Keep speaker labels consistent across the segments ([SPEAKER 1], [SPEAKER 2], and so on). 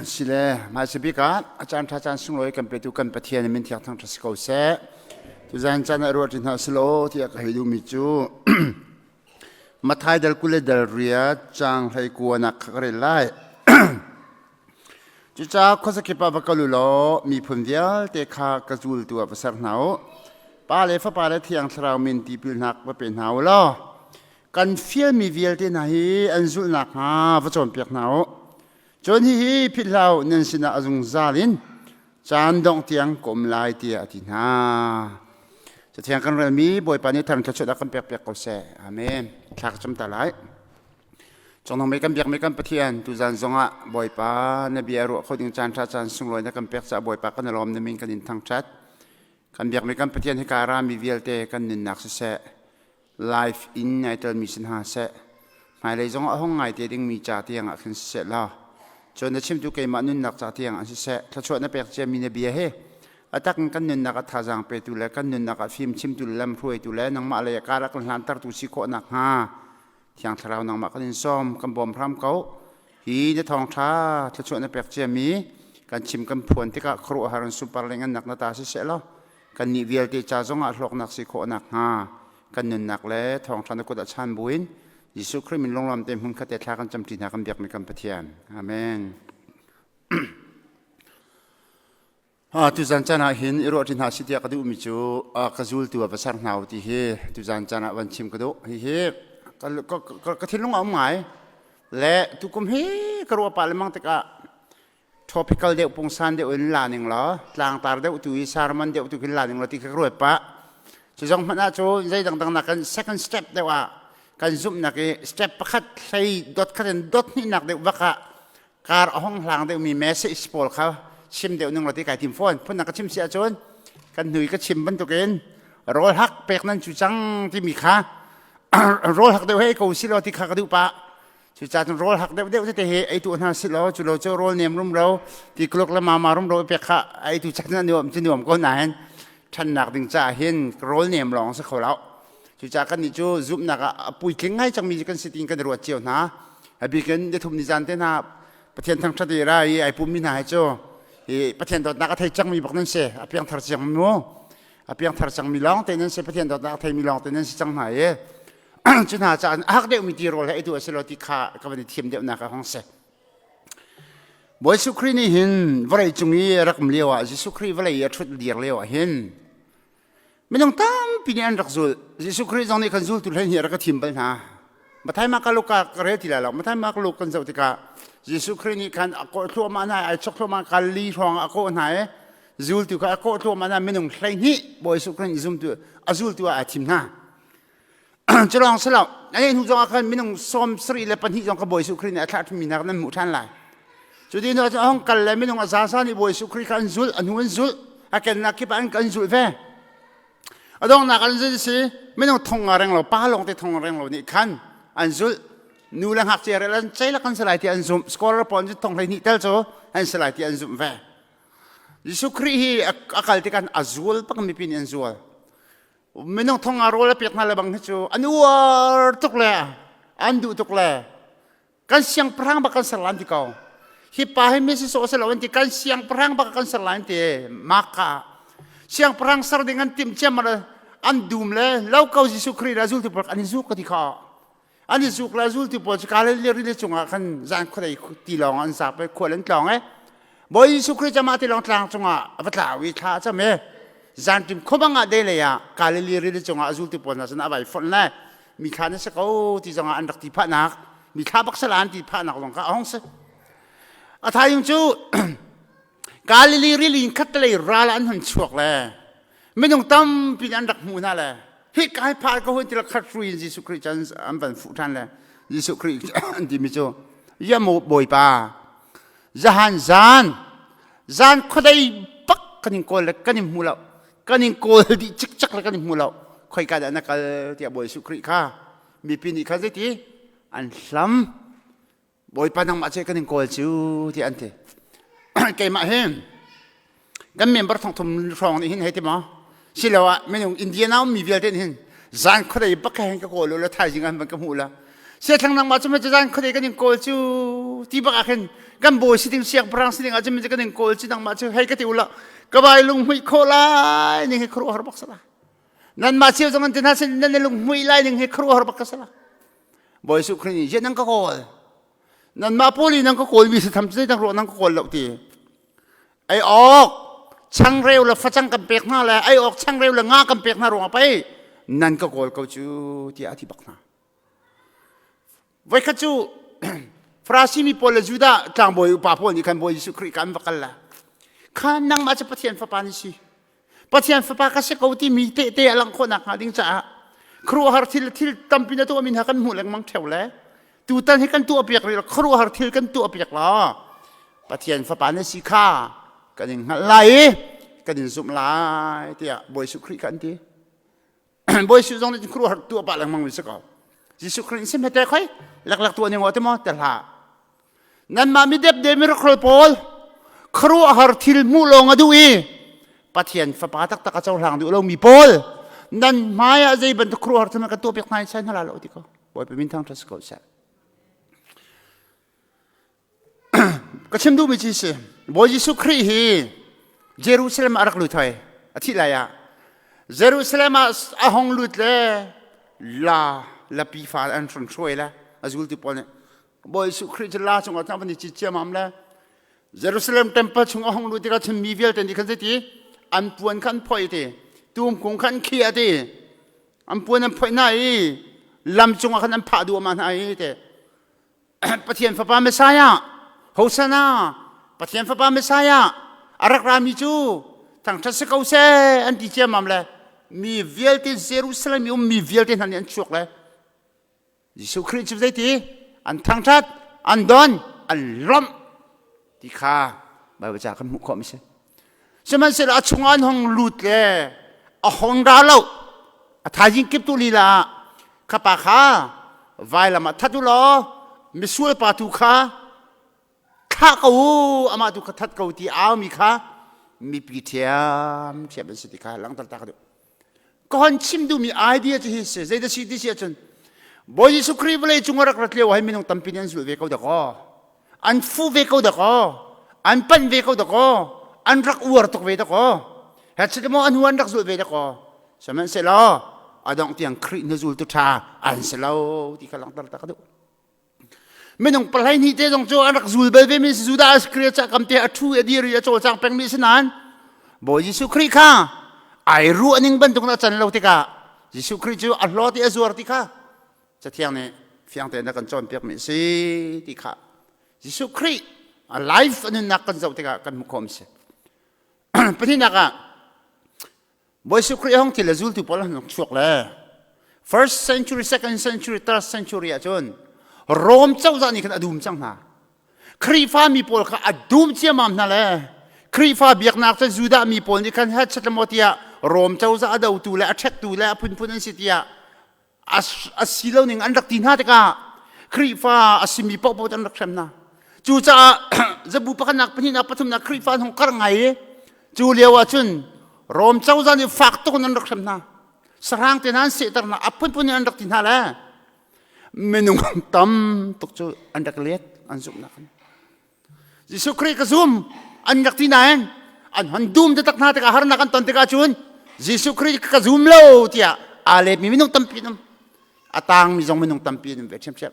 [SPEAKER 1] Sile hmaisabik ah a caan ṭha caan sunglawi kan petu kan Pathian min thiang thangṭhat si ko seh. Tuzan caan ah ruah ṭi hna selaw tiah ka hei duhmi cu Matthai dal 20 le dal riat caang 19 nak kha ka rel lai. Cucaah khuazakip ah va kal u law miphun vialte kha ka zultu ah va ser hna u. Pa le Fapa le Thiang Thlarau min tipilnak va pe hna u law kan fialmi vialte hna hi an zulh nakhnga va cawnpiak hna u. Cun hihi philh hlah u, nan sinah a zungzal in caan dongh tiang ka um lai tiah a ti hna. Cathiang kan relmi Bawipa nih thar thluachuah dah kan pekpiak ko seh. Amen. Thla ka cam ta lai. Cungnung mei kan biakmi kan Pathian tuzan zongah Bawipa na bia ruah kho ding caan ṭha caan sunglawi na kan pek caah Bawipa kan i lawm na min kan in thangṭhat. Kan biakmi kan Pathian hika rami vialte kan nunnak siseh live in ai telmi si hna seh hmailei zong a hong ngai te dingmi ca tiang ah khin siseh law cun na chimtu keimah nunnak ca tiang ah siseh thluachuah na pek ciami na bia he a tak in kan nunnak ah thazaang petu le kan nunnak ah fim chimtu le lamhruaitu le nangmah lei ah kar a kan hlantertu si khawh nakhnga Thiang Thlarau nangmah kan in sawm kan bawm hram ko hi na thawngṭha thluachuah na pek ciami kan chim kan phuan tikah khuaruahhar in sunpar le ngannak na ta siseh law kannih vialte ca zongah hlawknak si khawh nakhnga kan nunnak le thawngṭha na kut ah chan buin Jesuh Khrih min lunglawm te hmun khat te thla kan camṭi hna kan biakmi kan Pathian. Amen. Tuzan caan ah hin i ruah ṭi hna si tiah ka duhmi cu ka zultu ah va ser hna u ti hi tuzan caan ah van chim ka duh. Hihi ka thinlung a um ngai. Le tukum hi ka ruah pah lengmang tikah tropical deuh pungsan deuh in la ning law tlangtar deuh tu i sermon deuh tu khin la ning law ti kha ka ruat pah. Cu zong hmanh ah cu zei dangdang nak kan second step deuh ah kan zumhnak i step pakhat hlei dot khat in dot hnihnak deuh vak ah kar a hong hlang deuhmi message pawl kha chim deuh ning law ti kai tim fawn. Phundang ka chim si ahcun kan hnui ka chim bantukin rawl hak pek nan cu cang timi kha rawl hak deuh hei ko si law ti kha ka duh pah. Cucaah cun rawl hak deuhdeuh tete hi ei tu hna si law cu lo cu rawl nem rumro ti kuluk le mama rumro pek kha ei tu chan a nuam cu nuam ko nain ṭhannak ding caah hin rawl nem lawng si kho lo. Cucaah kannih cu zumhnak ah a puitling ngai cangmi kan si tiin kan i ruat cio hna. A bikin nithum ni zan te hna Pathian thangṭhat i ra i ai pummi hna hi cu hi Pathian dawtnak a thei cangmi bak nan si. A piangthar cang mu. A piangthar cangmi lawng te nan si. Pathian dawtnak a theimi lawng te nan si cang hna i cu hna caah a hak deuhmi tirawl he ei tu a si lo ti kha ka van i thiam deuhnak a hong si. Bawi Jesuh Khrih nih hin vawlei cung i rak um lio ah Jesuh Khrih vawlei i a ṭhut dir lio ah hin minung tampi nih an rak zul. Jesuh Khrih zong nih kan zultu hlei hi a rak ka thim bal hna. Mathai Mark Luka ka rel ti lai lo. Mathai Mark Luke kan zoh tikah Jesuh Khrih nih khan a kawh thluahmah hna ai chok thluahmah Galilee hrawng a kawh hna i zultu kha a kawh thluahmah hna minung 12 Bawi Jesuh Khrih nih zumtu a zultu ah aa thim hna. Cu lawng si lo, a hnu zong ah khan minung 72 zong ka Bawi Jesuh Khrih nih a thlah ṭhimi hna nan hmuh ṭhan lai. Cu ti hnu ah cun a hung kal le minung a zaza nih Bawi Jesuh Khrih kha an zulh, a hnu an zulh, a kennak kip ah an kan zulh ve. A donghnak an zulh si, minung thong nga reng lo, pa lawng te thong reng lo nih khan an zulh. Nu le ngakchia rel an ceilak an si lai ti an zumh. Scholar pawl cu thong 12 tel cu an si lai ti an zumh ve. Jesuh Khrih hi a kal tikah a zual bak mipi nih an zual. Minung thong ah rawl a pek hna le bang hi cu an uar tuk le an duh tuk le kan siangpahrang bak kan ser lan ti ko. Hi pa hi mesi sawh si lo an ti kan siangpahrang bak kan ser lan ti maka siangpahrang ser ding an timh ciam an dum le lo ko Jesuh Khrih le zultu pawl an i zuk ka ti kho an i zuk le zultu pawl cu Galilee rili cungah khan zan khuadei tilawng an zap i khual an tlawng i Bawi Jesuh Khrih cama tilawng tlang cungah a va tlau i thla a cam i zanṭim khuabang ah delei ah Galilee rili cungah a zultu pawl hna sin a vai fonh le mi thla na si ko ti zongah an rak ti phahnak mi thla bak sala an ti phahnak zong kha a hong si a thaizing cu Galilee rili in khattelei ral an hun chuak le minung tampi an rak hmuh hna le hi kai phar ka hun ti khat hrui in Jesuh Khrih chan an van fuh ṭhan le Jesuh Khrih an timi cu ya maw Bawipa zahan zan zan khuadei bak kan in kawl le kan in hmu lo kan in kawl dih cikcek le kan in hmu lo khoi ka dah na kal tiah Bawi Jesuh Khrih kha mipi nih khan zeiti an hlam Bawipa nangmah cu kan in kawl cu tiah an ti. Keimah hi kan member 3000 hrawng nih hin hei ti maw siloah minung Indiana ummi vialte nih hin zan khuadei bak hin ka kawl la thaizing an van ka hmuh la siathlang nangmah cu zan khuadei kan in kawl cu ti bak ah khin Kan bawi si ding siangpahrang si ding ahcun kan in kawl ci nangmah cu hei ka ti ula ka vai lunghmuih khawh lai ning hi khuaruahhar bak sala. Nanmah cio zong an ti hna sin nan i lunghmuih lai ning hi khuaruahhar bak ka sala. Bawi Jesuh Khrih nih nan ka kawl. Nanmah pawl i nan ka kawl mi si tham zei dang ruah nan ka kawl lo ti. Ei awk changreu le facang kan pek hna le ei awk changreu le nga kan pek hna ruangah pei nan ka kawl ko cu tiah a ti bak hna. Voikhat cu Farasi mi pawl le Judah tlangbawi upa pawl nih khan Bawi Jesuh Khrih ka an va kal la. Kha nangmah cu Pathian fapa na si. Pathian fapa ka si ko timi tehte a langh khawh nakhnga ding caah khuaruahhar thil thil tampi na tuahmi hna kan hmuh lengmang ṭheo le tutan hi kan tuahpiak rih lo khuaruahhar thil kan tuahpiak law Pathian fapa na si kha kan in hngalh lai i kan in zumh lai tiah Bawi Jesuh Khrih kha an ti. Bawi Jesuh zong nih khuaruahhar tuah pah lengmang mi si ko. Jesuh Khrih sim hete khoi leklak tuah ning te maw te hlah. Nanmah mi depde mi rakhrol pawl khuaruahhar thil hmuh lawng a duh i Pathian fapa taktak a cohlang duh lomi pawl nan hmai ah zei bantuk khuaruahhar thil kan tuah piak hna sai hna la lo ti ko. Bawipa min thangṭhat si ko seh. Ka chim duhmi cu si Bawi Jesuh Khrih hi Jerusalem ah a rak lut hoi a thih lai ah Jerusalem ah a hong lut le la lapi fa an hron hruai le a zultu pawl nih Bawi Jesuh Khrih cu la cungah cun a van i cit ciammam le Jerusalem temple chung a hong lut tikah cun mi vialte nih khan zeiti an puan kha an phoih ti tumkung kha an khiah ti an puan an phoih hna i lam cungah khan an phah duahmah hna i ti Pathian Fapa Messiah Hosanna Pathian Fapa Messiah a rak rami cu thangṭhat si ko seh an ti ciammam le mi vialte Jerusalem i ummi vialte hna nih an chuak le Jesuh Khrih cu zeiti an thangṭhat an don an lawmh ti kha Baibal ca kan hmuh khawh mi si. Sihmanhsehlaw a chungah an hong lut le a hong ra lo a thaizing kip tu lila ah kha pa kha vailam ah that u law misual pa tu kha thlah ko u amah tu kha that ko ti au mi kha mipi ṭhiam ṭhiam an si ti kha langhter ta ka duh. Ka hon chim duhmi idea cu hi si zeidah si ti si ahcun Bawi Jesuh Khrih vawlei cung a rak rat lio ah hin minung tampi nih an zulh ve ko dakaw an fu ve ko dakaw an panh ve ko dakaw an rak uar tuk ve dakaw he maw an hu an rak zulh ve dakaw sihmanhsehlaw a dongh tiang Khrih na zultu ṭha an si lo ti kha langhter ta ka duh. Minung palai hnih te zong cu an rak zul bal ve mi si Judah Iskariot ca kam te a ṭhu i a dir i a cawlcang pengmi si nain Bawi Jesuh Khrih kha ai ruah ning bantuk in a can lo tikah Jesuh Khrih cu a hlawt i a zuar ti kha Cathiang nih fiang tein a kan cawnpiakmi a si ti kha Jesuh Khrih a life a nunnak kan zoh tikah kan hmuh khawh si. Pahnihnak ah Bawi Jesuh Khrih hong thil le zultu pawl an chuak le first century, second century, third century ahcun Rom cozah nih khan a dum cang hna. Khrihfa mi pawl kha a dum ciammam hna le Khrihfa biaknak cu Judah mi pawl nih khan het maw tiah Rom cozah a dotu le a ṭhektu le a phunphun an si tiah a si lo ning an rak ti hna tikah Khrihfa a simi paohpaoh an rak hrem hna. Cucaah zabu pakhatnak pahnihnak pathumnak Khrihfa an hung karh ngai i cu lio ah cun Rom cozah nih fak tuk in an rak hrem hna. Sahrang te hna an sehter hna, a phunphun in an rak ti hna le minung tam tuk cu an rak let an zumhnak in. Jesuh Khrih ka zum an rak ti nain an hon dum taktak hna tikah harnak an ton tikah cun Jesuh Khrih ka zum lo tiah aa letmi minung tampi an um. A tangmi zong minung tampi an um ve ṭhiamṭhiam.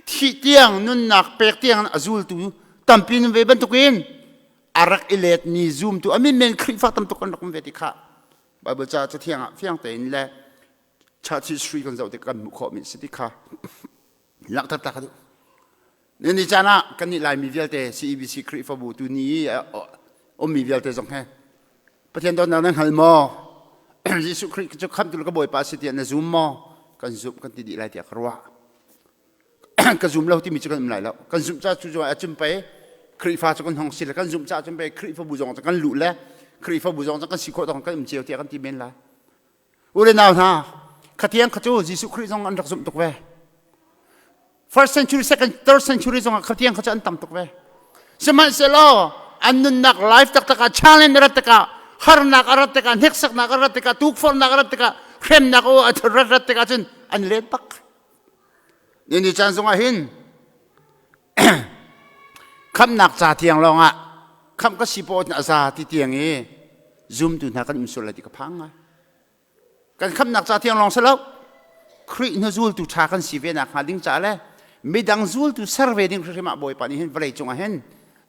[SPEAKER 1] Thih tiang nunnak pek tiang a zultu tampi an um ve bantukin a rak i letmi zumtu a min men Khrihfa tam tuk an rak um ve ti kha Bible ca cathiang ah fiang tein le church history kan zoh tik kan hmuh khawhmi si ti kha langhter ta ka duh. Ni caan ah kannih Laimi vialte CEBC Khrihfabu tu ni i ummi vialte zong he Pathian dawtnak nan hngal maw? Jesuh Khrih cu khamhtu le ka Bawipa si tiah na zum maw? Kan zumh kan ti dih lai tiah ka ruah. ka zum lo timi cu kan um lai lo. Kan zumh ca cu a cun pei Khrihfa cu kan hong si le kan zumh ca cun pei Khrihfabu zong cu kan luh le Khrihfabu zong cu kan si khawh tawk kan um cio tiah kan ti men lai. U le nau hna, khatiang kha cu Jesuh Khrih zong an rak zumh tuk ve. First century, second, third century zong ah khatiang kha cu an tam tuk ve. Sihmanhsehlaw an nunnak life taktak ah challenge a rat tikah harnak a rat tikah hneksaknak a rat tikah tukforhnak a rat tikah hremnak a rat rat tikah cun an let bak. Ni ni caan zongah hin Khamhnak ca tiang lawngah khamh ka si paoh a za ti tiang i zumtu hna kan um sual lai ti ka phang ngai. Kan khamhnak ca tiang lawng si lo. Khrih hnu zultu ṭha kan si ve nak hnga ding ca le midang zultu ser ve ding hrimhrim ah Bawipa nih hin vawlei cungah hin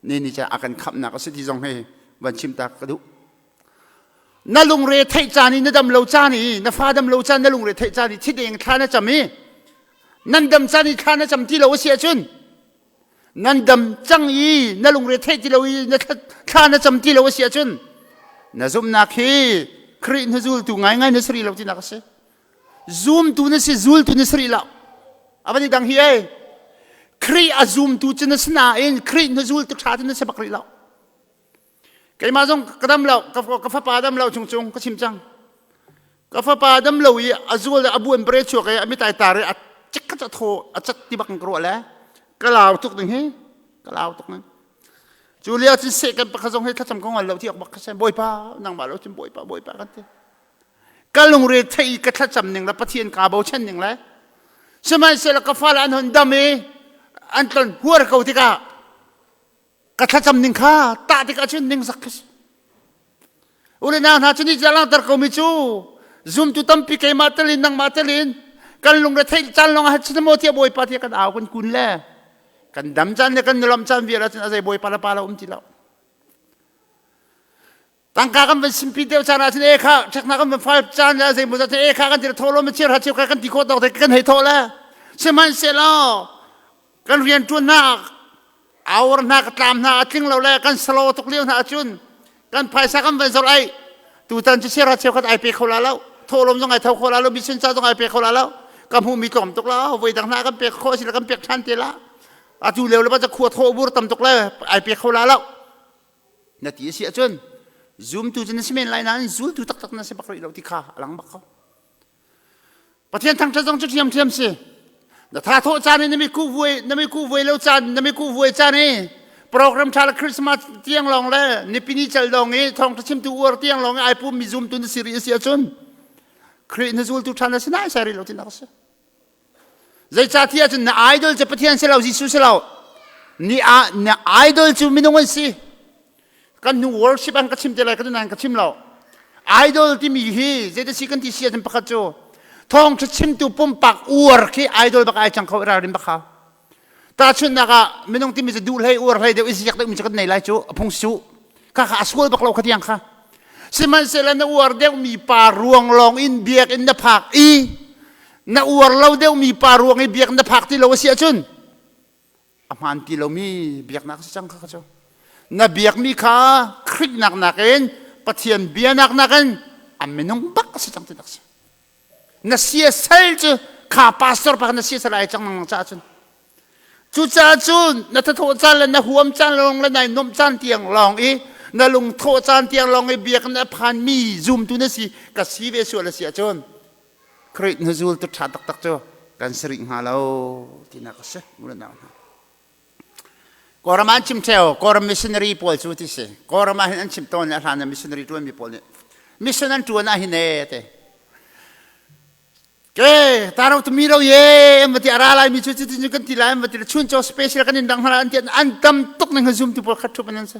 [SPEAKER 1] ni ni ca a kan khamhnak a si ti zong hi van chim ta ka duh. Na lungre theih caan i na dam lo caan i na fa dam lo caan na lungre theih caan i thideng thla na cam i nan dam caan i thla na cam ti lo a si ahcun nan dam cang i na lungre theih ti lo i na thla na cam ti lo a si ahcun na zumhnak hi Khrih na zultu ngaingai na si rih lo tinak a si. Zumtu na si zultu na si rih lo. A van i dang hi ei. Khrih a zumtu cu na si nain Khrih na zultu ṭha cu na si bak rih lo. Keimah zong ka dam lo, ka fapa dam lo chung chung ka chim cang. Ka fapa dam lo i a zual a buan bare chuak i a mitai tar i a cik ka thaw a cat ti bak ka ruah le ka lau tuk ding hi ka lau tuk ning. Cu lio cun seh kan pakhat zong hi thlacam ka ngol lo ti awk bak ka si. Bawipa nangmah lo cun Bawipa Bawipa kan ti. Ka lungre thei ka thlacam ning le Pathian kaa bochan ning le sihmanhsehlaw ka fale an hun dam i an tlon huar ko tikah ka thlacam ning kha tah tikah cun ningzak ka si. Ule nau hna cu nih langhter komi cu zumtu tampi keimah telin nangmah telin kan lungre theih caan lawng ah cun maw tiah Bawipa tiah kan au kan kun le kan dam caan le kan nulam caan vial ahcun a zei Bawipa le pa lo um ti lo. Tangka kan van simpi deuh caan ahcun e kha ṭheknak kan van fal caan le zei maw e kha kan ti thaw lo ma chiar ha chiar kan ti khawh tawk te kan hei thaw le sihmanhsehlaw kan rianṭuannak hour hna ka tlam hna a tling lo le kan salo tuk lio hna ahcun kan phaisa kan van zor ai tutan cu sera cheukhat ai pe kho la lo thawhlawm zong ai tho kho la lo mission ca zong ai pe kho la lo ka hmuh mi tlawm tuk la voi dang hna kan pek kho si kan pek ṭhan te la atu leo le ba khua thaw bur tam tuk le ai pe kho la lo na ti si ahcun zumtu cu na si men lai nain zultu taktak na si bak rih lo ti kha a lang bak ko Pathian thangṭhat zong cu ṭhiamṭhiam si. Na tha thawh caan i na mi kuh vuai na mi kuh vuai lo caan na mi kuh vuai caan i program ṭha le Christmas tiang lawng le nipini cal lawng i thawngṭha chimtu uar tiang lawng i ai pum mi zumtu na si rih a si ahcun Khrih na zultu ṭha na si nai sai rih lo tinak a si. Zeicahtiah cun na idol cu Pathian si lo Jesuh si lo. Ni a na idol cu minung an si. Kan hnu worship an ka chim te lai ka nain ka chim lo. Idol timi hi zeitasi kan ti si ahcun pakhat cu thawngṭha chimtu pumpak uar khi idol bak ai cang kho ralrin bak hau. Tahchunhnak ah minung timi cu duh hlei uar hlei deuh i ziak deuh mi cu kan nei lai cu a phung si cu. Kha kha a sual bak lo kha tiang kha. Sihmanhsehlaw na uar deuhmi pa ruang lawng in biakinn na phak i na uar lo deuhmi pa ruang i biakinn na phak ti lo a si ahcun a hmaan ti lomi biaknak a si cang kha kha cu. Na biakmi kha Khrihnak nakin Pathian bianak nakin a minung bak a si cang ti nak si. Na siasal cu kha pastor pa kha na siasal ai cang nang caah cun. Cucaah cun na thathawh caan le na huam caan lawng le nai nuamh caan tiang lawng i na lungthawh caan tiang lawng i biakinn a phanmi zumtu na si ka si ve sual a si ahcun Khrih hnuzul tu ṭha taktak cu kan si rih hnga lo tinak a si mu le nau hna. Kawlram ah an chim ṭheo Kawlram missionary pawl cu ti si Kawlram ah hin an chim tawn i a hlan ah missionary ṭuanmi pawl nih mission an ṭuan ah hin ee te Ke taro tu mi ro ye em ti ara lai mi chu chu chu kan ti lai em ti chun cho special kan in dang hna an ti an tam tuk ning zoom tu pawl khat thup an se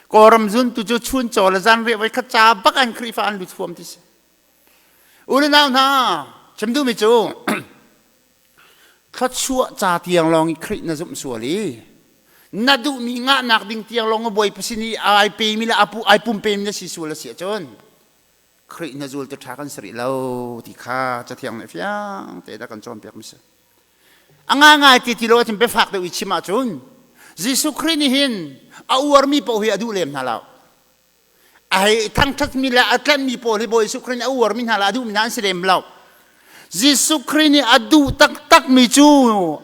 [SPEAKER 1] koram zun tu chu chun cho le zan re voi khat cha bak an khrifa an lut huam ti si ule nau hna chim du mi chu thluachuah ca tiang lawng i Khrih na zumh sual i na duhmi ngahnak ding tiang lawng a bawipa sin i ai pe mi le apu ai pum pe mi na si sual a si ahcun Khrih na zultu ṭha kan si rih lo ti kha Cathiang nih fiang te dah kan cawnpiak mi si. A ngaingai ti ti lo ahcun biafak deuh i chim ahcun Jesuh Khrih nih hin a uarmi paoh hi a duh lem hna lo. A hei thangṭhatmi le a tlanhmi pawl hi Bawi Jesuh Khrih nih a uarmi hna le a duhmi hna an si lem lo. Jesuh Khrih nih a duh taktakmi cu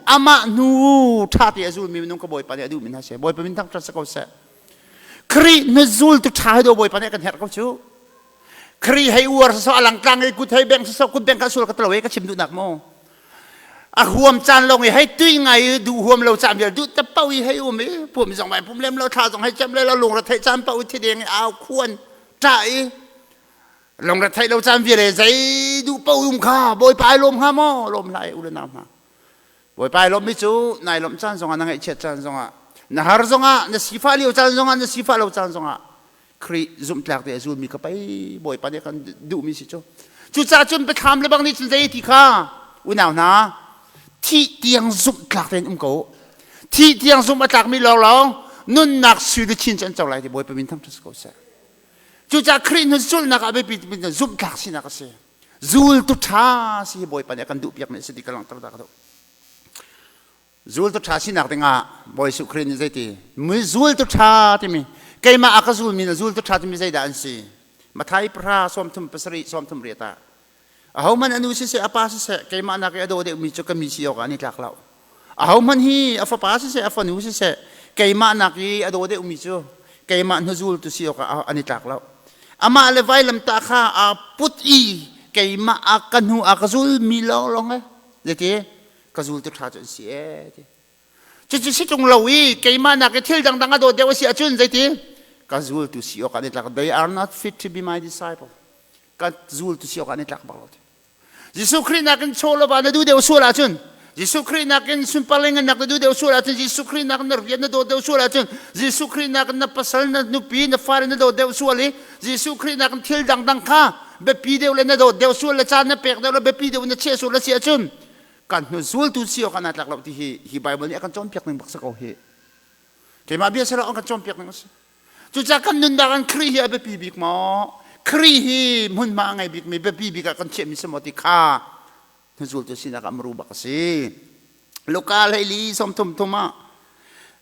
[SPEAKER 1] amah hnu ṭha te a zulmi minung ka Bawipa nih a duhmi hna si. Bawipa min thangṭhat si ko seh. Khrih na zultu ṭha hi do Bawipa nih kan herh ko cu. Khrih hei uar sasawh a langtlang i kut hei beng sasawh kut beng kha sul ka talo e ka chim duhnak mu. A huam caan lawng i hei tui ngai i duh huam lo caan vial duh te pau i hei um i pum zong vai pum lem lo thla zong hei cem le lo lungre theih caan pau i thideng i au khuan ṭah i lungre theih lo caan vial e zei duh pau um kha Bawipa ai lawm hnga maw lawm hlah e u le nau hna. Bawipa ai lawmmi cu nai lawmh caan zongah na ngaihchiat caan zongah Na har zongah, na sifah lio caan zongah, na sifah lo caan zongah Khrih zumhtlak te a zulmi ka pei Bawipa nih kan duhmi si cu. Cucaah cun biathlam le bang nih cun zei ti kha unau hna thih tiang zumhtlak tein um ko. Thih tiang zumh a tlakmi lawnglawng nunnak sui luchin cu an co lai ti Bawipa min thangṭhat si ko seh. Cucaah Khrih hnu zulhnak ah biapi zumhtlak sinak a si. Zultu ṭha si hi Bawipa nih a kan duhpiakmi a si ti ka langhter ta ka duh. Zultu ṭha sinak dingah Bawi Jesuh Khrih nih zeiti mi zultu ṭha timi keimah a ka zulmi na zultu ṭha timi zeidah an si? Matthai pahra 37 38 ah ahohmanh a nu siseh a pa siseh keimah nak i a daw deuhmi cu ka mi si awkah an i tlak lo. Ahohmanh hi a fapa siseh a fanu siseh keimah nak i a daw deuhmi cu keimah hnuzultu si awkah an i tlak lo. Amah le vailamtah kha aa put i keimah a ka hnu a ka zulmi lawnglawng e zeiti ka zultu ṭha cu an si ee ti. Cucu si ṭung lo i keimah nak i thil dangdang a dawt deuh a si ahcun zeiti ka zultu si awk an i tlak. They are not fit to be my disciple. Ka zultu si awk an i tlak bak lo ti. Jesuh Khrih nakin chaw lo na duh deuh sual ahcun Jesuh Khrih nakin sunpar le ngannak na duh deuh sual ahcun Jesuh Khrih nakin na rian na dawt deuh sual ahcun Jesuh Khrih nakin na pasal na nupi na fale na dawt deuh sual i Jesuh Khrih nakin thil dangdang kha biapi deuh le na dawt deuh sual le caan na pek deuh le biapi deuh na chiah sual a si ahcun kan hnu zultu si awk ah naa tlak lo ti hi hi Bible nih a kan cawnpiak ning bak si ko hi. Keimah bia si lo an kan cawnpiak ning a si. Cucaah kan nunnak in Khrih hi a biapi bik maw? Khrih hi hmunhma a ngei bikmi biapi bik ah kan chiahmi si maw ti kha hnuzultu sinak ah muru bak a si. Luka hleili 33 thum ah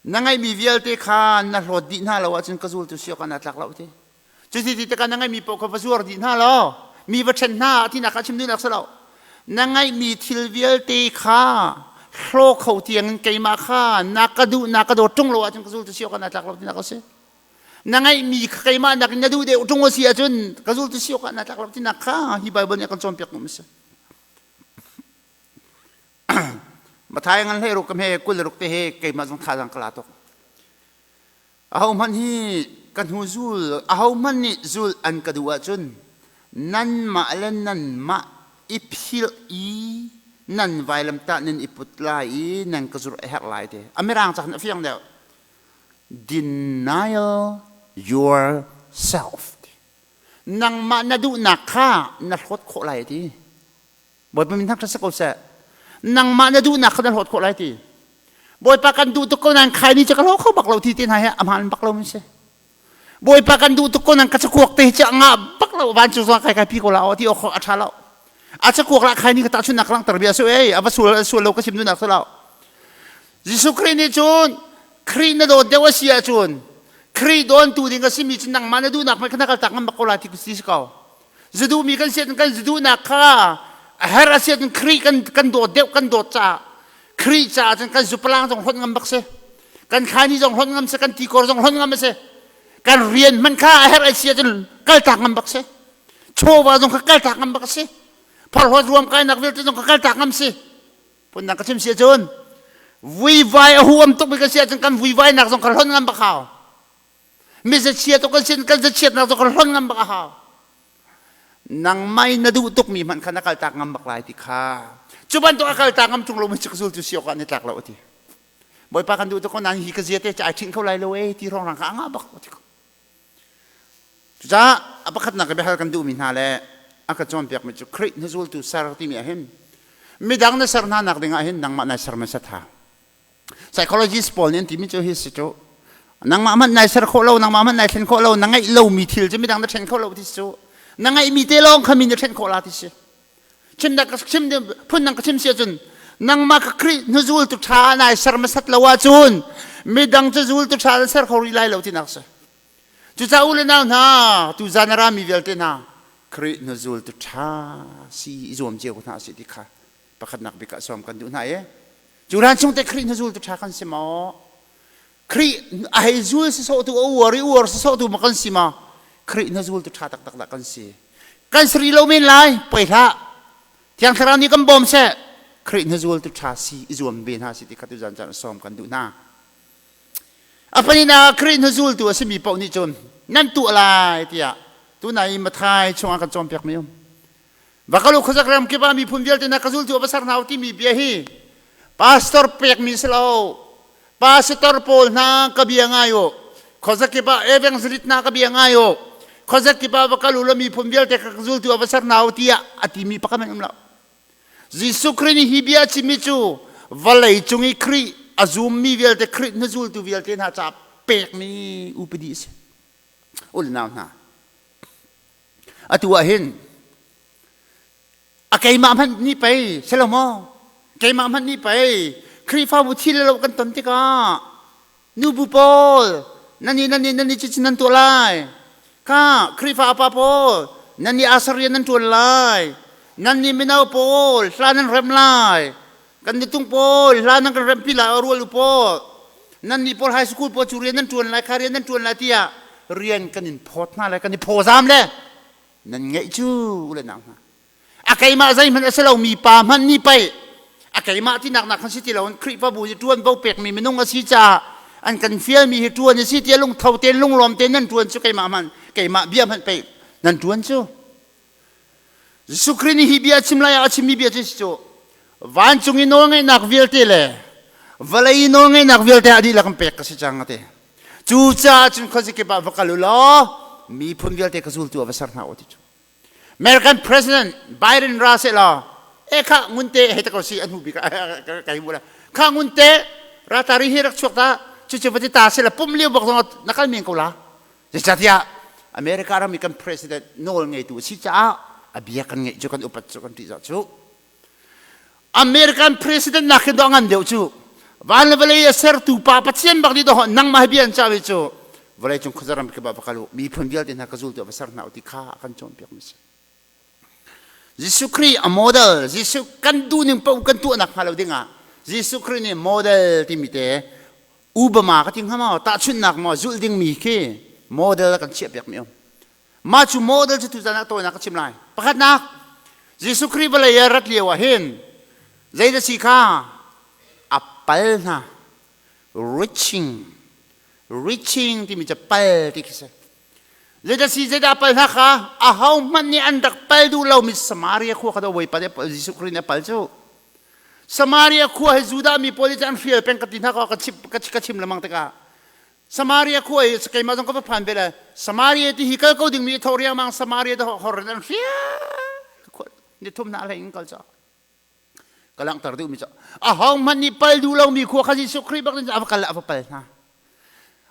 [SPEAKER 1] na ngeihmi vialte kha na hlawt dih hna lo ahcun ka zultu si awk ah naa tlak lo ti. Cuti ti tikah na ngeihmi paoh kha va zuar dih hna law mi va ṭhen hna tinak kha chim duhnak si lo. Na ngeihmi thil vialte kha hlaw kho tiangin keimah kha na ka duh na ka dawt ṭung lo ahcun ka zultu si awk ah naa tlak lo tinak a si. Na ngeihmi kha keimah nakin na duh deuh ṭung a si ahcun ka zultu si awk ah naa tlak lo tinak kha hi Baibal nih a kan cawnpiak mi a si. Matthai ngan hlei ruk ka hme 26 te he keimah zong thazaang ka la tuk. Ahohmanh hi ka hnu zul, ahohmanh nih zul an ka duh ahcun nanmah le nanmah i philh i nan vailamtah nan i put lai i nan ka zurh a herh lai ti. A mirang ca khan a fiang deuh. Denial yourself. Nangmah na duhnak kha na hlawt khawh lai ti. Bawipa min thangṭhat si ko seh. Nangmah na duhnak kha na hlawt khawh lai ti. Bawipa kan duh tuk ko nain khaini cu ka hlaw kho bak lo ti te hna hi a hmaan bak lo mi si. Bawipa kan duh tuk ko nain ka cakuak te hi cu a ngah bak lo van cu kai kai pi ko la aw ti awk a ṭha lo. A cakuak la khaini ka tahchunnak langhter bia su ei a va sual sual lo ka chim duhnak si lo. Jesuh Khrih nih cun Khrih na dawt deuh a si ahcun Khrih dawntu ding a simi cu nangmah na duhnak hmanh kha na kaltak ngam bak ko lai ti si ko. Zuduhmi kan si ahcun kan zuduhnak kha a herh a si ahcun Khrih kan kan dawt deuh kan dawt caah Khrih caah cun kan zupalang zong hlonh ngam bak si. Kan khaini zong hlonh ngam si, kan tikor zong hlonh ngam a si. Kan rian hmanh kha a herh a si ahcun kaltak ngam bak si. Chawva zong kha kaltak ngam bak a si. Phorhlawt ruam kainak vialte zong kha kaltak ngam si. Phundang ka chim si ahcun vuivai a huam tuk mi kan si ahcun kan vuivainak zong kha hlonh ngam bak hau. Mi zachiat kan sin kan zachiatnak zong kan hlon ngam bak a hau. Nangmah in na duh tukmi hmanh kha na kaltak ngam bak lai ti kha. Cu bantuk a kaltak ngam ṭung lomi cu ka zultu si awk ah ni tlak lo a ti. Bawipa kan duh tuk ko nain hi ka zia te cu ai ṭhinh kho lai lo ee ti hrawnghrang kha a ngah bak ti ko. Cucaah a pakhatnak i biahal kan duhmi hna le a ka cawnpiakmi cu Khrih na zultu ser timi ah hin midang na ser hna nak ding ah hin nangmah nai ser hmasa tha. Psychologist pawl nih an timi cu hi si cu nangmah hmanh nai ser khawh lo nangmah hmanh nai thlen khawh lo na ngeih lomi thil cu midang na then khawh lo ti si cu na ngeihmi te lawng kha mi na then khawh la ti si chim dak chim phun dang ka chim si ahcun nangmah ka Khrih hnuzul tu ṭha nai ser hmasat lo ahcun midang cu zul tu ṭha na ser kho rih lai lo tinak si cucaah u le nau hna tu zan a rami vialte hna Khrih hnuzul tu ṭha si i zuam cio hna si ti kha pakhatnak bik ah sawm kan duh hna i cu hlan chung te Khrih hnuzul tu ṭha kan si maw Khrih a hei zul sawsawhtu a uar i uar sawsawhtu ma kan si ma Khrih hnuzul tu ṭha taktak dah kan si kan si rih lo men lai poi hlah Thiang Thlarau nih kan bawm seh Khrih hnuzul tu ṭha si i zuam ve hna si ti kha tu zan caan sawm kan duh hna a pahnihnak ah Khrih hnuzultu a simi paoh nih cun nan tuah lai tiah tunai Mathai chungah kan cawnpiakmi um Va kal u khuazak ram kip ah miphun vialte na ka zultu a va ser hna u timi bia hi pastor pekmi si lo. Pastor pawl hna ka bia ngai u. Khuazakip ah evangelist hna ka bia ngai u. Khuazakip ah va kal u law miphun vialte ka zultu ah va ser hna u tiah a timi pakhat hmanh um lo. Jesuh Khrih nih hi bia a chimmi cu vawlei cung i Khrih a zummi vialte Khrih hnuzultu vialte hna caah pekmi upadi a si. U le nau hna, atu ah hin a keimah hmanh nih pei si lo maw keimah hmanh nih pei Khrihfabu thil le lo kan ton tikah nubu pawl nan i nan i nan i cucu nan tuah lai kha Khrihfa upa pawl nan i asar rian nan ṭuan lai nan nih mino pawl hla nan rem lai kan nutung pawl hla nan kan rempi lai rual u pawl nan nih pawl high school pawl cu rian nan ṭuan lai kha rian nan ṭuan lai tiah rian kan in phawt hna lai kan i phawzam le nan ngeih cu u le nau hna a keimah zeihmanh a si lomi pa hmanh nih pei a keimah tinak nak khan si ti loin Khrihfabu hi ṭuanvo pekmi minung a si caah an kan fialmi hi ṭuan a si tiah lungtho tein lunglawm tein nan ṭuan cu keimah hmanh keimah bia hmanh pei nan ṭuan cu. Jesuh Khrih nih hi bia a chim lai ah a chimmi bia cu si cu vancung i nawlngeihnak vialte le vawlei i nawlngeihnak vialte a dihlak in pek ka si cang a ti. Cucaah cun khuazakip ah va kal u law miphun vialte ka zultu ah va ser hna u ti cu. American President Biden ra seh law e kha ngunte hei ta ko si a hnu bik kai mu la kha ngunte ratari hi rak chuak ta cucu va ti ta seh la pum lio bak zong na kal men ko la zeicahtiah America ram i kan president nawl ngeitu a si caah a bia kan ngeih cu kan upat cu kan ṭihzah cu American president nak hin dawh ngan deuh cu van le vawlei a sertu pa Pathian bak nih dawh nangmah hi bia an cah cu vawlei cung khuazaram kip ah va kal u miphun vialte hna ka zultu va ser hna u ti kha a kan cawnpiak mi si Jesuh Khrih a model Jesuh kan duhning paoh kan tuahnak hnga lo dingah Jesuh Khrih nih model timi te Obama ka ti hnga maw tahchunhnak maw zulh dingmi khi model a kan chiahpiak mi um Mah cu model cu tuzan ah tawinak ka chim lai. Pakhatnak, Jesuh Khrih vawlei ah rat lio ah hin zeidah si kha a pal hna. Reaching, reaching timi cu pal ti khi si. Zeidah si zeidah a pal hna kha aho hmanh nih an rak pal duh lomi Samaria khua kha Bawipa nih Jesuh Khrih nih a pal cu. Samaria khua hi Judah mi pawl nih an hrial peng ka ti hna ka chim ka chim lengmang tikah Samaria khua i keimah zong ka va phan ve le Samaria ti hi kal ko dingmi tho riangmang Samaria te hor in an hrial ni thum na hlei in kal ca ka langhter duhmi cu aho hmanh nih pal duh lomi khua kha Jesuh Khrih bak a va kal a va pal hna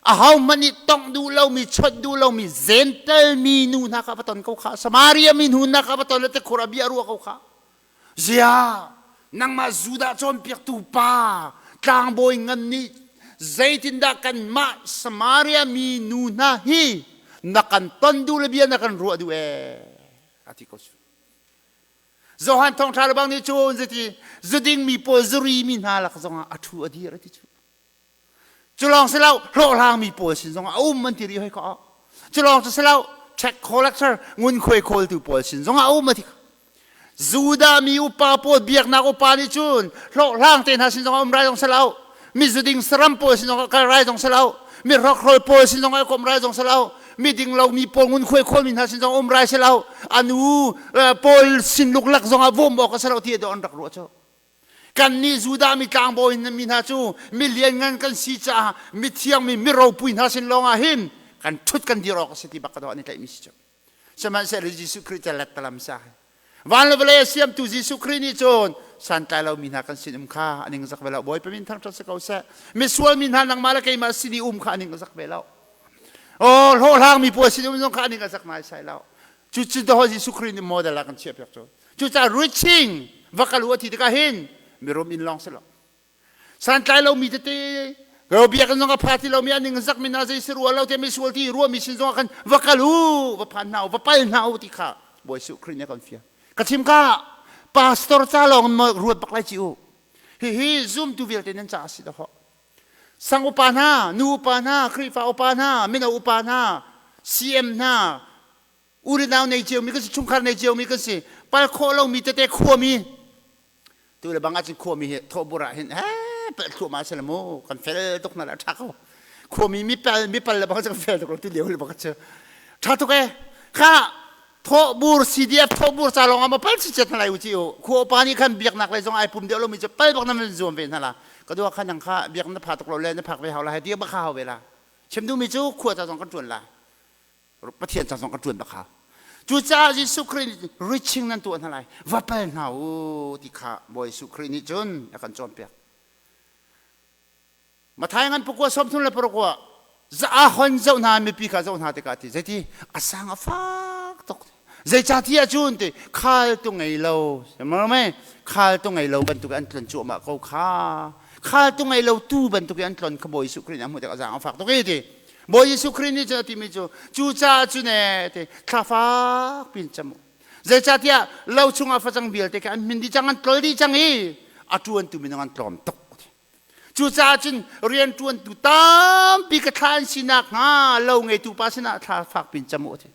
[SPEAKER 1] aho hmanh nih tongh duh lomi chawnh duh lomi Gentile mi nu hna kha va ton ko kha Samaria mi nu hna kha va ton le tikhur a bia ruah ko kha Ziah nangmah Judah cawnpiaktu pa tlangbawi ngan nih zeitindah kanmah Samaria mi nu hna hi na kan ton duh le bia na kan ruah duh ee a ti ko cu. Johan thawngṭha le bang nih cun zeiti zuding mi pawl zuri mi hna lak zongah a ṭhu a dir a ti cu. Cu lawng si lo hlawhhlangmi pawl sin zongah a um an ti rih hoi ko. Cu lawng cu si lo tax collector ngunkhuai khawltu pawl sin zongah a um a ti. Judah mi upa pawl biaknak upa nih cun hlawhhlang te hna sin zongah um rai zong si lo. Mi zuding saram pawl sin zongah kal rai zong si lo. Mi hrokhrawl pawl sin zongah kom rai zong si lo. Mi ding lo mi pawl ngunkhuai khawlmi hna sin zongah um rai si lo. Anu pawl sin luklak zongah bawm awk a si lo ti an rak ruah cu. Kannih Judah mi tlangbawi mi hna cu mi lianngan kan si caah mithiang mi miropui hna sin lawngah hin kan ṭhut kan dir awk a si ti bak ka dawh an i tlaihmi si cu. Sihmanhsehlaw Jesuh Khrih cu lettalam sa. Van le vawlei a siamtu Jesuh Khrih nih cun santlai lomi hna kan sin um kha an ing zak ve lo. Bawipa min thangṭhat si ko seh. Misual mi hna nangmah le keimah sin i um kha an ing zak ve lo. Oh, hlawhhlang mi pawl sin um zong kha an ing zak naisai lo. Cucu daw Jesuh Khrih nih model ah kan chiahpiak cu. Cucaah reaching va kal u a ti tikah hin mirum inn lawng si lo. Santlai lomi tete ro biakinn zong a pha ti lomi an ning zak mi hna zei si rua lo te mi sual ti ruahmi sin zong ah khan va kal u va phan hna u va pal hna u ti kha Bawi Jesuh Khrih nih a kan fial. Ka chim ka pastor ca lawng in ruat bak lai ci u. Hihi zumtu vialte nan caah si dahawh. Sang upa hna, nu upa hna, Khrihfa upa hna, mino upa hna, CM hna, u le nau nei ciomi kan si chungkhar nei ciomi kan si pal khawh lomi tete khuami tu le bang ahcun khuami hi thawhbur ah hin he pel thluahmah si le mu kan fel tuk hna la ṭha ko khuami mi pel mi pal le bang kan fel tuk lo tu lio le bang cu ṭha tuk e kha thawhbur CDF thawhbur ca lawng ah ma pal si chet hna lai u ci u khua upa nih khan biaknak lei zong ai pum deuh lomi cu pal bak nan zuam ve hna la. Ka dua kha nang kha biak na pha tuk lo le na phak ve hau la hai ti ba kha hau ve la. Chim duhmi cu khua ca zong kan ṭuan la. Pathian ca zong kan ṭuan bak hau. Cucaah Jesuh Khrih nih reaching nan tuah hna lai. Va pal hna u ti kha Bawi Jesuh Khrih nih cun a kan cawnpiak. Mathai ngan pakua 36 ah za a hon zoh hna mipi kha zoh hna tikah ti zeiti a sang a fak tuk zeicah ti ahcun ti khal tu ngei lo mei khal tu ngei lo bantuk an tlon cuahmah ko kha khal tu ngei lo tu bantuk an tlon kha Bawi Jesuh Khrih nih a hmuh tikah a zaang a fak tuk i ti Bawi Jesuh Khrih nih cun a timi cu cucaah cu ne ti thla fak pin cam u zeicahtiah lo chungah facang vialte kha an hmin dih cang an tlol dih cang i a ṭuantu minung an tlawm tuk. Cucaah cun rianṭuantu tampi ka thlah an si nakhnga lo ngeitu pa sinah thla fak pin cam u a ti.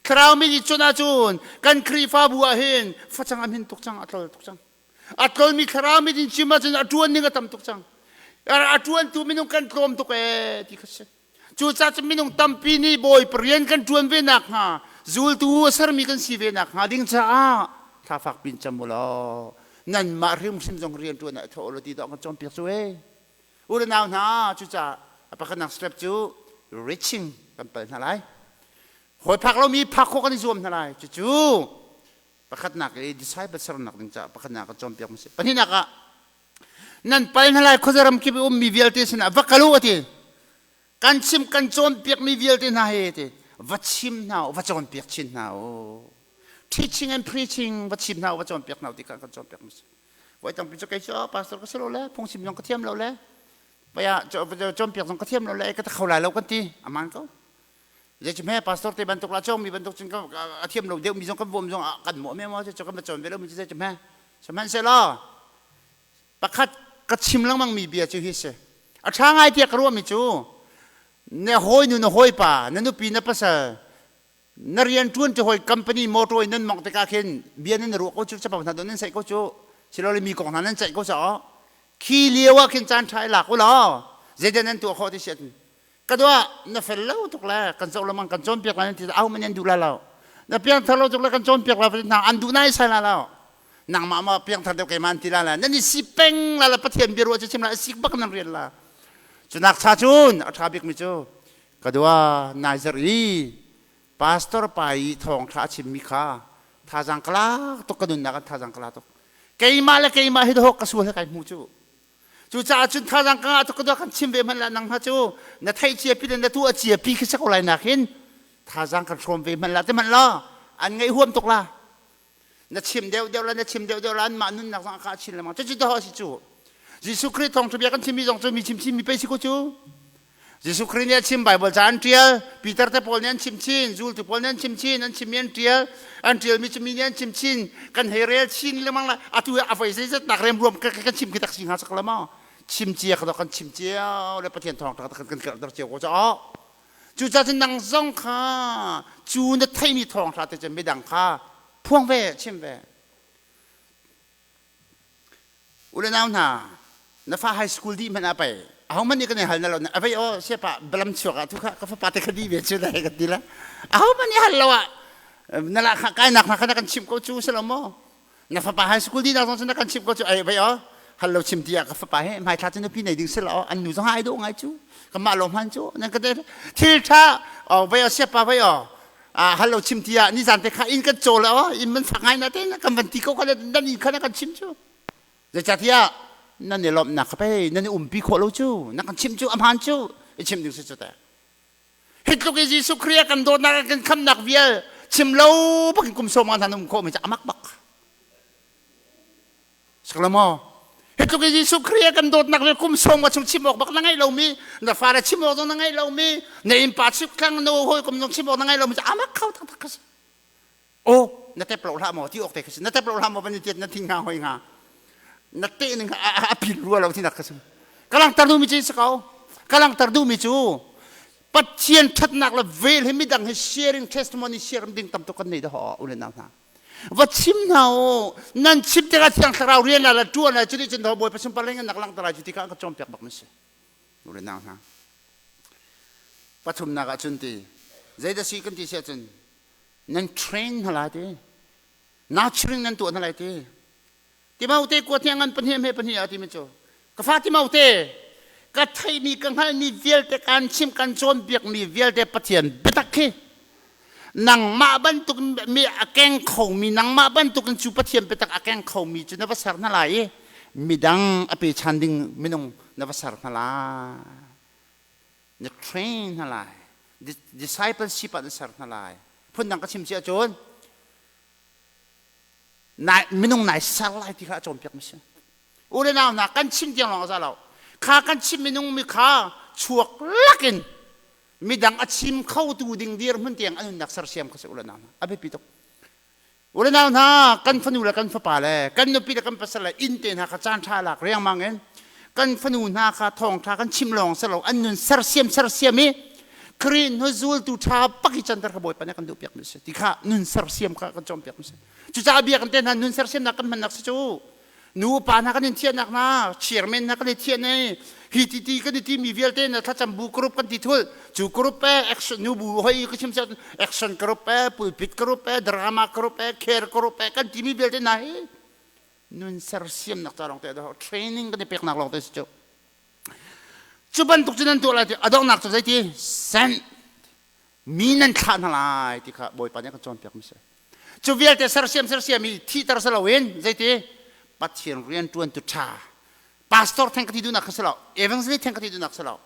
[SPEAKER 1] Thlarau mi nih cun ahcun kan Khrihfabu ah hin facang a hmin tuk cang, a tlol tuk cang. A tlolmi thlarau mit in chim ahcun a ṭuan ning a tam tuk cang. A ṭuantu minung kan tlawm tuk ee ti kha si. Cucaah cun minung tampi nih Bawipa rian kan ṭuan ve nakhnga zultu a sermi kan si ve nakhnga ding caah thla fak pin cam u law nanmah hrimhrim zong rian ṭuan ah thawh u law ti dawh kan cawnpiak cu ee. U le nau hna cucaah a pakhatnak step cu reaching kan pal hna lai. Hawi phak lomi phak khawh kan i zuam hna lai. Cucu pakhatnak i disciple sernak ding caah pakhatnak kan cawnpiak mu si. Pahnihnak ah Nan pal hna lai khuazaram kip i ummi vialte sinah va kal u a ti. Kan chim kan cawnpiakmi vialte hna hi ti va chim hna u va cawnpiak chin hna u. Teaching and preaching va chim hna u va cawnpiak hna u ti kha kan cawnpiak mi si. Voi tampi cu kei cu pastor ka si lo le phungchim zong ka thiam lo le vaya cawnpiak zong ka thiam lo le ka ta kho lai lo kan ti aman ko. Zeicahme pastor te bantuk la cawngmi bantuk cun a thiam lo deuhmi zong kan bawm zong kan mawh me maw cu kan va cawn ve lo mi cu zeicahme sihmanhsehlaw pakhat ka chim lengmang mi bia cu hi si a ṭha ngai tiah ka ruahmi cu na hawi nu na hawipa na nupi na pasal na rian ṭuan cu hawi company motor in nan mongh tikah khin bia nan ruah ko cu capo hna nan saih ko cu silole mi kong hna nan ceih ko caw khi lio ah khin caan ṭha i lak u law zeidah nan tuah khawh ti si Ka dua na fel lo tuk le kan zoh lamang kan cawnpiak lai ti au man an duh la lo. Na piangthar lo tuk le kan cawnpiak la hna an duh nai sai la lo. Nangmah ma piangthar deuh keimah an ti la la. Nan i si peng la la Pathian bia ruah cu chim la sik bak nan rian la. Cunak cha cun a ṭha bik mi cu ka dua nai zarh i pastor pa i thawngṭha a chimmi kha thazaang ka lak tuk ka nunnak an thazaang ka la tuk. Keimah le keimah hi dawh ka sual he kai hmu cu. Cucaah cun thazaang ka ngah tuk ka kan chim ve hmanh lah nang hna cu na theih cia pi le na tu a cia pi khi si ko lai nak hin thazaang kan hrawm ve hmanh lah te hmanh law an ngaih huam tuk la na chim deuh deuh la na chim deuh deuh la anmah nunnak zong a kah chin lengmang cucu dawh a si cu Jesuh Khrih thawngṭha bia kan chimmi zong cu mi chim chin mi pei si ko cu Jesuh Khrih nih a chim Baibal ca an ṭial Peter te pawl nih an chim chin zultu pawl nih an chim chin an chimmi an ṭial an ṭialmi cu mi nih an chim chin kan hei rel chin lengmang la atu a voi zeizat nak remruam kan chim khi tak si hnga sak la maw chim cia kha kan chim cio le Pathian thawngṭha kan kan karhter cio ko caw cucaah cun nang zong kha cu na theimi thawngṭha te cun midang kha phuang ve chim ve U le nau hna, na fa high school dih hmanh ah pei ahohmanh nih kan i hal na lo a vei aw siapa balam chuak ah tu kha ka fapa te kha dih ve cu dai ka ti la ahohmanh nih hal lo ah na la kha kai nak hna kha na kan chimh ko cu si lo maw na fapa high school dih nak zong cu na kan chimh ko cu ai vei aw hal lo chim ti ah ka fapa he hmai thla cu nupi nei ding si lo an nu zong ai dawh ngai cu ka mah lo hman cu nan ka thil tha vei aw siapa vei aw hal lo chim ti ah nizan te kha inn kan caw le inn man fak ngai na te kan van ti ko kha nan inn kha na kan chim cu zeicahtiah nan i lawmhnak kha pei nan i umpi khawh lo cu na kan chim cu a hmaan cu i chim ding si cu te hi tluk i Jesuh Khrih a kan dawtnak kan khamnak vial chim lo bakin kum sawm nga hna um khawh mi cu amak bak Sakla Hi tluk i Jesuh Khrih a kan dawtnak le kum sawm ka chung chim awk bak na ngeih lomi, na fale chim awk zong na ngeih lomi, na innpa chiklang na hawikom zong chim awk na ngeih lomi cu amak kho taktak ka si. Oh, na tep lo hlah maw ti awk te ka si. Na tep lo hlah maw van i tiat na thing hnga hoi hnga. Na te ning a pil rua lo tinak ka si. Ka langhter duhmi cu si ko. Ka langhter duhmi cu Pathian ṭhatnak le vel hi midang he sharing testimony sharing ding tam tuk kan nei dah u le nau hna. Va chim hna u nan chim tikah thiang thlarau rian la la ṭuan lai cuti cun bawipa sunpar leng nak langhter lai cu ti kha ka cawnpiak bak mi si u le nau hna pathumnak ah cun ti zeidah si kan ti si ahcun nan train hna lai ti nurturing nan tuah hna lai ti Timote kuat hi ngan pahnih hme pahnih ah timi cu. Ka fa Timote, ka theihmi ka hngalhmi vialte kan chimh kan cawnpiakmi vialte Pathian biatak khi nangmah bantuk mi a keng khomi nangmah bantukin cu Pathian biatak a keng khomi cu na va ser hna lai i midang a pe chan ding minung na va ser hna lai, na train hna lai, discipleship ah na ser hna lai. Phundang ka chim si ahcun minung nai ser lai ti kha a cawnpiak mi si. U le nau hna, kan chim tiang lawng a za lo. Kha kan chim minung mi kha chuak lakin midang a chim khotu ding dirhmun tiang an nunnak sersiam kha si. U le nau hna, a biapi tuk. U le nau hna, kan fanu le kan fapa le kan nupi le kan pasal le inn te hna kha caan ṭha lak riangmang in kan fanu hna kha thawngṭha kan chim lawng si lo, an nun sersiam sersiam i Khrih hnu zultu ṭha pak i canter kha Bawipa nih kan duhpiak mi si ti kha nun sersiam kha kan cawnpiak mi si. Cucaah bia kan te hna nun sersiamnak kan hmannak si cu nu pa hna kan in thiahnak hna, chairman hna kan i thiah ne, hi ti ti kan i ti mi vialte na thlacam bu group kan ti thul cu group e, action nu bu hoi ka chim action group e, pulpit group e, drama group e, care group e kan ti mi vialte hna hi nun sersiamnak ca lawng te training kan i peknak lawng te si cu. Cu bantuk cu nan tuah lai ti a donghnak cu zeiti send mi nan thlah hna lai ti kha Bawipa nih a kan cawnpiak mi si. Cu vialte sersiam sersiam i thihter si loin zeiti Pathian rianṭuantu ṭha, pastor theng ka ti duhnak kha si lo, evangelist theng ka ti duhnak si lo,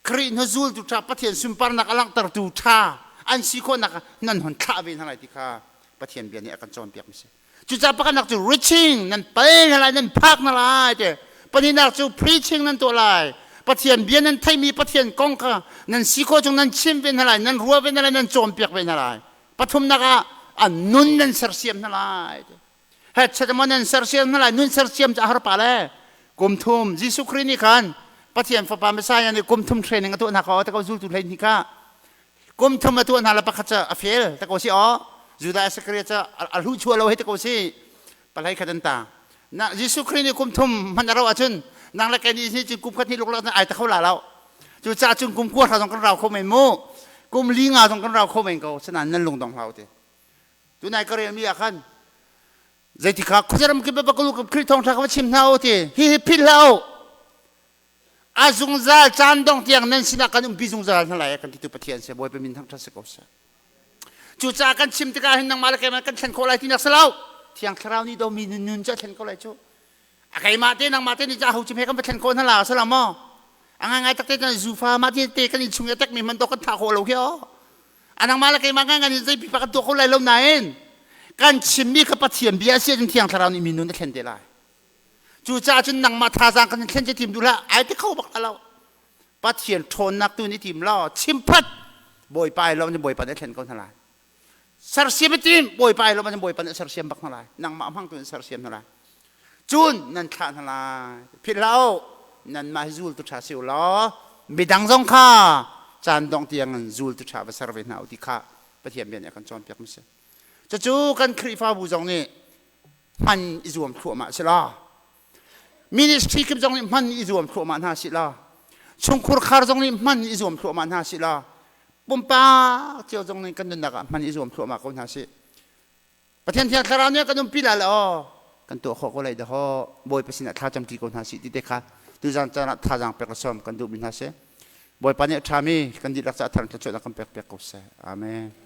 [SPEAKER 1] Khrih hnu zultu ṭha, Pathian sunparnak a langhtertu ṭha an si khawhnak nan hon thlah ve hna lai ti kha Pathian bia nih a kan cawnpiak mi si. Cucaah pakhatnak cu reaching nan pal hna lai, nan phak hna lai ti. Pahnihnak cu preaching nan tuah lai. Pathian bia nan theihmi Pathian kong kha nan si khawh chung nan chim ve hna lai, nan ruah ve hna lai, nan cawnpiak ve hna lai. Pathumnak ah an nun nan sersiam hna lai ti. Het maw nan sersiam hna lai, nun sersiam cu a har pa le. Kum thum Jesuh Khrih nih khan Pathian Fapa Messiah nih kum thum training a tuah hna kha te ko zultu hlei hnih kha kum thum a tuah hna le pakhat cu a fail te ko si aw. Judah Iscariot cu a hlu chuah lo hei te ko si, palai khat an ta na. Jesuh Khrih nih kum thum hman a ro ahcun nang le kei nih cun kum khat hnih luk ai ta kho la lo. Cu caah cun kum kua hra zong kan rau kho men mu, kum li nga zong kan rau kho men ko. Sinain nan lungdong hlah ti. Tunai ka rel mi ah khan zeitikha khuazaram kip bakulu Khrih thawngṭha ka va chim hna u ti hi hi philh hlah u, a zungzal caan dong tiang nan sinah kan umpi zungzal hna lai kan titu Pathian si. Bawipa min thangṭhat si ko seh. Cucaah kan chim tikah hin nangmah le keimah kan thlen khawh lai tinak si lo. Thiang Thlarau nih do mi nun cu a thlen ko lai cu. A keimah te nangmah te nih cu aho chim he kan va thlen khawh hna la si lo maw? A ngai ngai takte cun zufa mah ti te kan in chung i a tekmi hmanh dawh kan thah khawh lo khi aw. A nangmah le keimah ngai ngai nih zei pipa kan tuah kho lai lo nain kan chimmi kha Pathian bia a si ahcun Thiang Thlarau nih mi nun a thlen te lai. Cucaah cun nangmah thazaang kan thlen cu tim duh hlah, ai ti kho bak lo. Pathian ṭhawnnak tu nih tim law chim phat, Bawipa ai lawm, Bawipa nih a thlen ko hna lai. Sersiam a tim, Bawipa ai lawm, Bawipa nih a sersiam bak hna lai. Nangmah hmang tu in sersiam hna lai. Cun nan thlah hna lai. Philh hlah u, nanmah hi zultu ṭha si u law midang zong kha caan dongh tiang in zultu ṭha va ser ve hna u ti kha Pathian bia nih a kan cawnpiak mi si. Cucu kan Khrihfabu zong nih hman i zuam thluahmah si la, ministry kip zong nih hman i zuam thluahmah hna si la, chungkhur khar zong nih hman i zuam thluahmah hna si la, pumpak cio zong nih kan nunnak ah hman i zuam thluahmah ko hna si. Pathian Thiang Thlarau nih kan umpi la le aw kan tuah khawh ko lai dahaw. Bawipa sinah thla camṭi ko hna si ti te kha tuzan caan ah thazaang pek le sawm kan duhmi hna si. Bawipa nih a ṭhami kan dihlak caah thar thluachuahnak kan pek piak ko seh. Amen.